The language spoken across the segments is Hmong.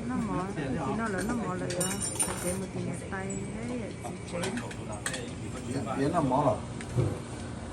Noj mov, tsis noj lawv noj mov lawm, yog txhais kev mus tim niam tais thiab yawm txiv tsev. Noj mov los?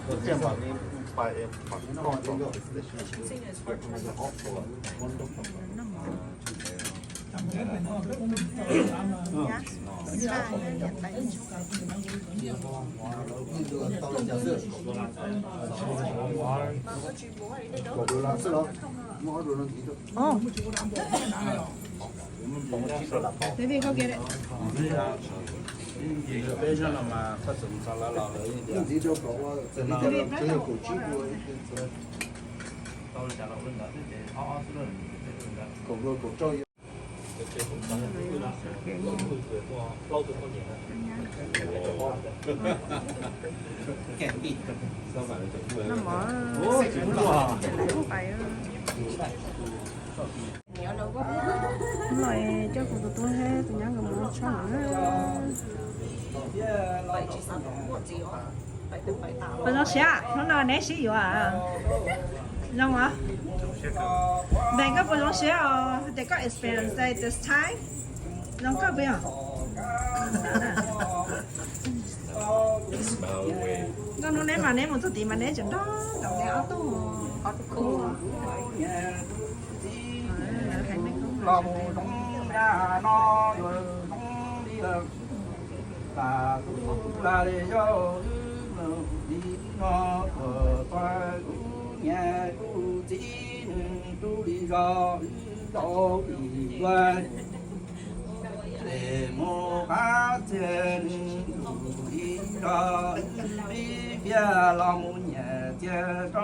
Noj mov. Noj mov, lawv pais. Hnub no coj kuv tus tub thiab tus nyab nkawd mus tshoj lawm na. Puas zoo siab? Hnub no neb sib yuav? Zoo os. Npe koj puas zoo siab os? Hais tias koj experience this time zoo kawg puas yog? Nkauj hnub neb mas neb mus txog tid mas neb tseem nrog nraum neb ob tug, ob tug khub. Los mus zoo nyab no yuav zoo li tas tub lam li yog wb mus li no tuaj txog kuv niam kuv txiv nws rub li zog wb tau li yuav. Ces mus qab txiag nws ntuj ib zog wb vib viag los mus nyiam txiag rau wb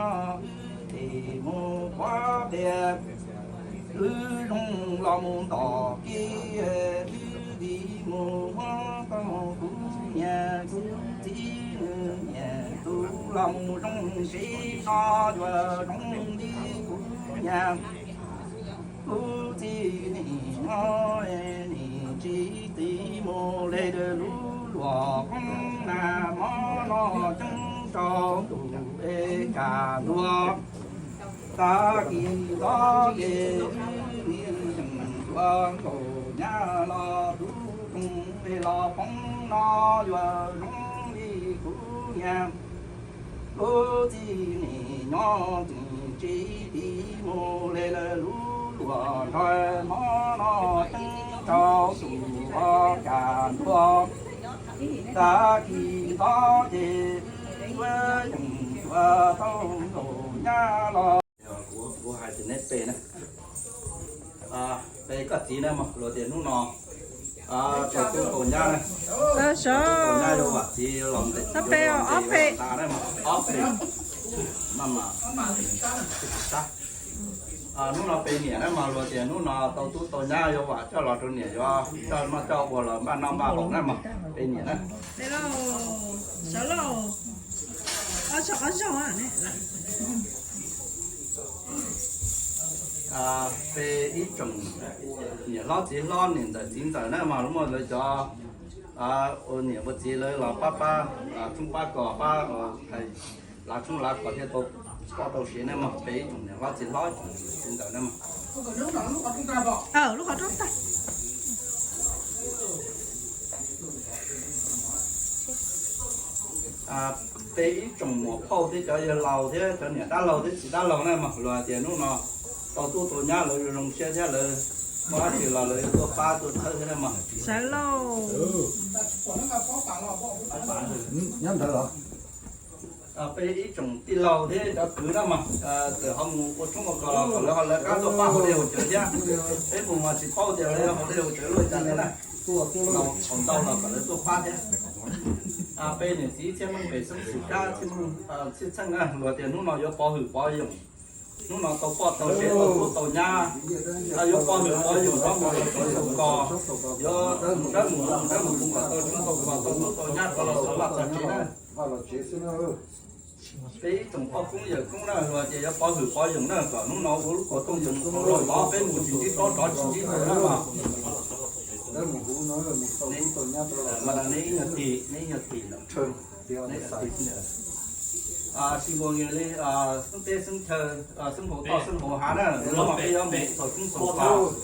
ces mus pov qias wb zoo los mus ntom kib wb li mus muab tau kuv niam kuv txiv nws niam tus los mus zoo siab no yuav zoo li kuv niam kuv txiv nim no nim tsis tiv mus li lub luam qoob na mob no ceeb rau ntuj es kam ntuag. Tag kis tod ces wb li yeej tuav nkaus nyab los tub roog es los poob no yuav zoo li kuv niam kuv txiv nim no tseem tsis tiv mus li lub luam nrog mob no ceeb rau ntuj es kam ntuag. Tag kis tod ces wb yeej tuav tau nkaus nyab los. Kuv hais tias neb pe na, pe koj txiv na mog, luag tias hnub no tau tub tau nyab na, tau tub tau nyab yuav vam txiv los ntes, ob pe, ob pe, ob pe. Hnub no pe niam na mog, luag tias hnub no tau tub tau nyab yuav vam coj los rau niam yuav coj noj coj ua los npaj noj npaj haus na mog, pe niam na. Sawv lauj, ob zaug ob zaug. Pe ib tsoom niam hlob txiv hlob niam ntxawm txiv ntxawm na mog, muaj lawv cov ua niam ua txiv lawv los pab pab tshoob pab kos pab hais lav tshoob lav kos thiaj tau poj tau siav na mog, pe ib tsoom niam hlob txiv hlob tsoom niam txiv ntxawm na mog. Lub qhov rooj tag. Pe ib tsoom muam phauj thiab cov yawg laus thiab cov niam dab laug thiab txiv dab laug na mog, luag hais tias hnub no tau tub tau nyab lawv zoo siab thiab lawv muaj dab tsi los lawv yuav tuaj pab tuaj txhawb thiab na mog. Sawv lauj. Nyob ntawd los. Pe ib tsoom tij laug thiab cov kwv na mog, txawm ho mus ua tshoob ua kos los kom lawv ho lawv qab tuaj pab hauv dej hauv cawv thiab. Peb mus mas tsis paub tias lawv yog hauv dej hauv cawv luaj cas thiab na. Thaum ntau los kom lawv tuaj pab thiab. Pe niam txiv Txhiaj Meej pem xeeb Xwm Kab Txhiaj Meej, Txhiaj Txheej na, luag tias hnub no yuav pov hwm pov yoos, hnub no tau poj tau sev tau tub tau nyab, yuav pov hwm pov yoos rov mus rau tshoob rau kos, yuav mus dawb mus mus dawb mus mus kom tau tshoob tau kos tau tub tau nyab rov los txog vaj txog tsev na. Peb ib tsoom poj koob yawm koob na, luag tias yuav pov hwm pov yoos na, kom hnub no ua lub kua tooj yoos hauv los peb mus tsis ntsib plaub rov tsis ntsib tus na mog. Mas neb ib nyuag tig, neb ib nyuag tig lawm. Tsis muaj nyias li xeeb teb xeeb chaw, xeeb hauv toj xeeb hauv hav na, lub no peb yuav mus txog xeeb txog kos.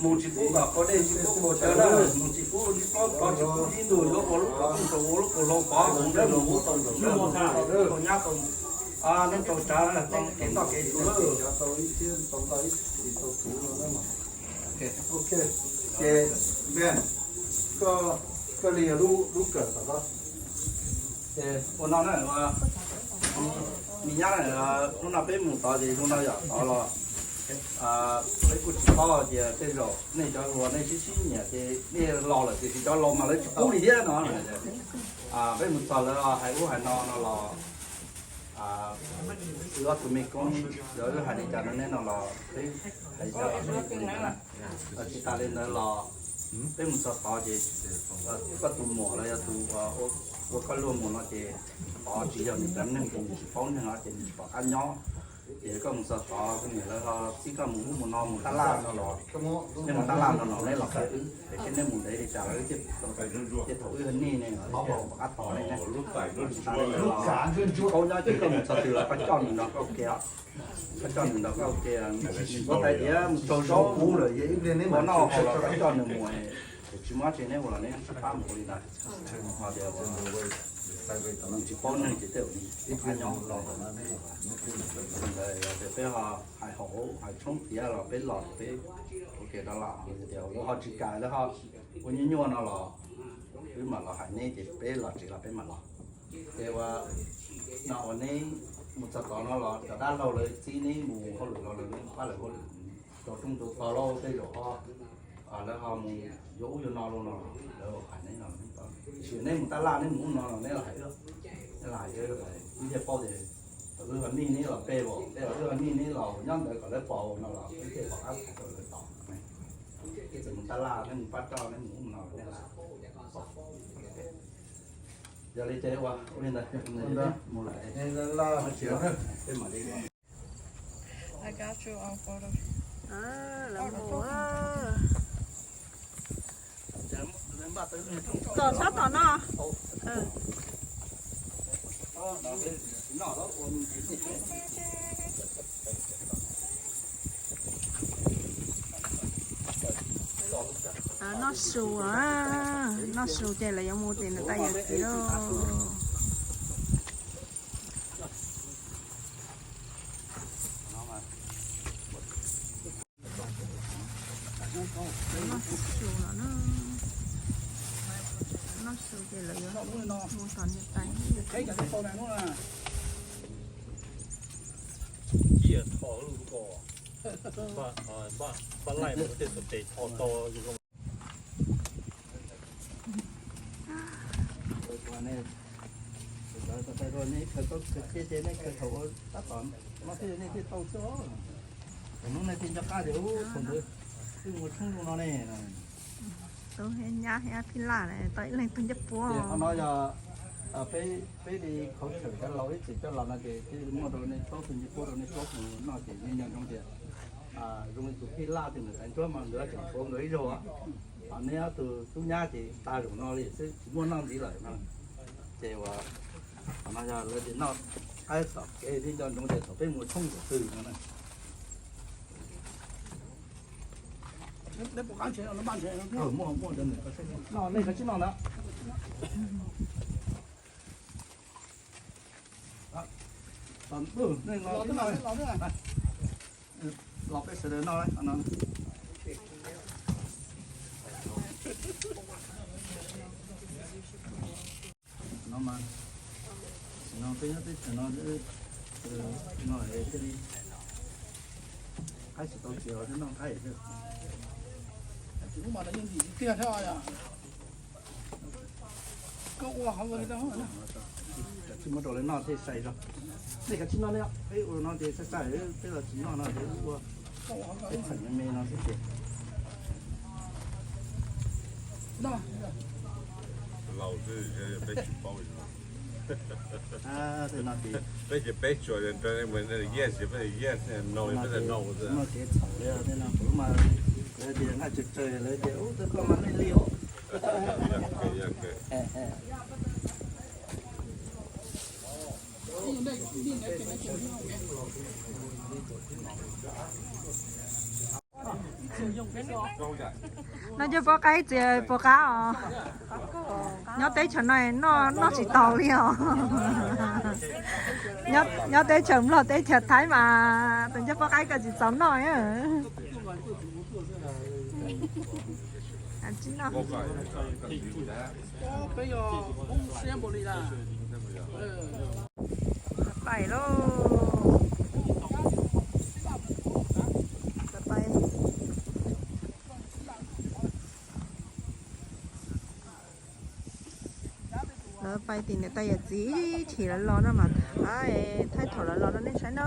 Mus tsis pub kom qhov dej tsis pub qhov chaw na, mus tsis pub tsis pub qhov tsis pub ib ntus yuav ua lub qhov rooj rau ua lub qhov hlau pov mus dawb mus ub tau nraum dawb mus ub tau nyab tau neeb tau tsav tau kev noj kev tsua lawm. Ok, ces Ben, koj, koj li yog lub, lub kawm tom koj. Ces ua no na, me nyab na, hnub no peb mus tod ces zoo no yom, tod los peb kuj tsis paub tias tej zaum nej cov hluas nej sib sib nyiam ces nej los lawm tiam sis cov laus mas lawv tsis pub li thiab no. Peb mus txog lawv hais ub hais no no los wb ob tug mej koob, yog wb hais li cas no neb no los peb hais li cas los peb ua li ntawd na. Tsis tas li ntawd los peb mus txog tod ces koj tus muam los yog tus ua koj luag mus no ces tod tsis yog nws cov neeg ces nws tsis paub neeg no ces nws tsis pom qab nyob. Ces koj mus txog tod kuv niam lawv ho txib koj mus ub mus no mus tab laj no los neb mus tab laj no los neb los qhia wb es seb neb mus ntev li cas los wb thiaj, thaum wb nij ne wb thiaj pom qab tos nej ne. Tsis tas li ntawd los tsis paub nyob ces koj mus txog twg los koj coj nws nrog koj ua ke os. Koj coj nws nrog koj ua ke, nws tuav tais diav mus tsaug zaub ua noj haus los koj coj nws mus, tsis muaj tsev neb ua los neb tsis pab mus ua li ntawd. Ho tias nws tsis paub neeg ces tej zaum nws ib qab nyob los ntawd. Yog tias peb ho hais haum hais tshoob tiav los peb los peb ua ke rau lawm, yog tias lawv ho tsis kam lawv ho ua nyuaj nyuaj no los wb mam los hais neb ces peb los tsev los peb mam los. Ces ua no uas neb mus txog tod no los cov dab laug lawv txib neb mus hauj lwm los lawv pab lawv hauj lwm rau rooj rau tog lauj tej zaum ho lawv ho mus yuav ub yuav no lauj no lawv hais neb no. Tiam sis neb mus tab laj neb mus ub no los neb los hais wb, neb los hais wb, wb thiaj paub tias wb ho nij neb los peb vauv, tej zaum wb ho nij neb los nyob ntawd kom lawv pom no los wb thiaj pom qab rau lawv tos. Neb txawm mus tab laj neb mus pab roj neb mus ub no neb los pom. Yog li ces ua ua li ntawd mus lawm, peb mam li. Tos sab tom no. Noj su, noj su ces lawv yuav mus tim nws tais yawm txiv lauj. Noj su no na, noj su ces lawv yuav mus tom nws tais. Cia tho lub ko, npaj laij mus tej xov tes tho to. Nej khaws tau khaws cia ces nej khaws thaum tab tom no thiaj nej thiaj tau xwb. Thaum hnub nej thiaj nco qab tias ub thaum ntawd twb mus tshoob zoo no ne. Tub thiab nyab thiab phij laj tau ib leeg tug ncej puab. Qhov no yog peb li khauv tshawm cov laus ib txwm coj los no ces twb muaj rau nej plaub tug ncej puab rau nej plaub tug noj ces nej nco ntsoov tias zoo li tus phij laj tus ntawd tais ntsuab mas nkawd tseem tshuav nkawd ib zaug. Ho neb ob tug tub nyab ces tag zaum no li xwb tsis muaj noj ntxiv lawm no. Ces uas qhov no yog lawv tias noj qaib tom kev thiab nco ntsoov tias thaum peb mus tshoob thaum twg no na. Muaj muaj, nej kav tsij noj ntawd. Los peb sawv daws noj no. No mas, no peb nyob teb chaws no, no thiaj li qaib tsis tau txiav los thiaj noj qaib thiab. Tsis muab rau lawv noj thiaj sai zog. Nej kav tsij noj, nej peb ua no ces sai sai, peb los tsis noj no ces ua peb txheem me me no xwb ces. Laus xwb peb tsis paub. Tej no ces peb tsuas yes yes no peb no muaj kev txhaum li tej no kuv mas lawv tias nqaij tsawg tsawg lawv tias ub tej koj mas nej li os. Noj ncauj poj qaib txiav puas qab os? Nyob teb chaws no noj, noj tsis taus li os. Nyob teb chaws Nplog teb chaws Thaib mas tus ncauj poj qaib ko tsis txaus noj. Pais lauj. Lawv pais tim niam tais yawm txiv chim lawv los no mas, thaij thaum lawv los no nej saib na.